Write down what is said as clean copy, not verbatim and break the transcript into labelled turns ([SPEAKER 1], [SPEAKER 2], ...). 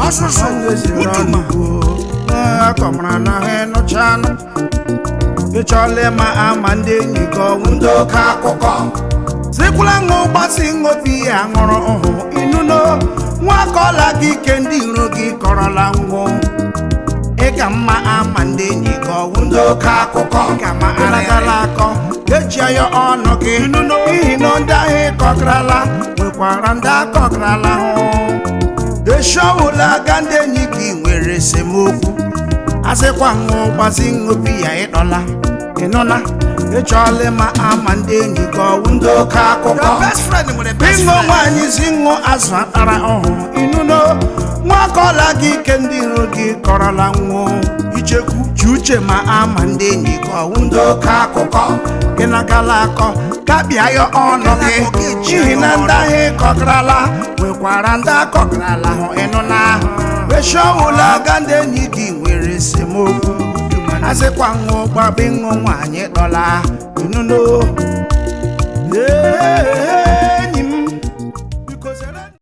[SPEAKER 1] Ọsụsụ, Uduma.
[SPEAKER 2] Akọmara na ha ịnụchanụ. Ịchọla ịma ama ndị enyi gị, ọnwụ
[SPEAKER 1] Ndị oke akụkọ.
[SPEAKER 2] Sikwula ṅụ gbasi ṅobi ya ṅụrụ ọhụ inuno nwa akọla gị ike, ndị iro gị kọrọla ngwụ. Ị ka mma ama ndị enyi gị, ọwụ
[SPEAKER 1] Ndị oke akụkọ.
[SPEAKER 2] Ka ma aragala akọ eji ya ọnụ gị, n'ihi na ndị ahụ ịkọkarala nwekwara ndị akọkarala hụ esi ọwụla aga. Ndị enyi gị nwere esemokwu, asịkwa ṅụ gbazi ṅobi ya ịdọla ịnụna. Ịchọọla ịma ama ndị enyi gị, ọwụ
[SPEAKER 1] Ndị oke akụkọ.
[SPEAKER 3] Your best friend nwere best
[SPEAKER 2] ịṅụ
[SPEAKER 3] friend.
[SPEAKER 2] nwaanyị si ṅụ azụ akpara ọhụụ inuno nwa akọla gị ike, ndị iro gị kọrọla nwụọ ichekwu ji uche ma ama ndị enyi gị, ọwụ
[SPEAKER 1] Ndị oke akụkọ.
[SPEAKER 2] Gị nagala akọ kapịa ya ọnụ gị, n'ihi na ndị ahụ ịkọkarala nwekwara ndị akọkarala hụ ịnụna esi ọwụla aga. Ndị enyi gị nwere esemokwu, asịkwa ṅụ gbaba ịṅụ nwaanyị dọla inuno.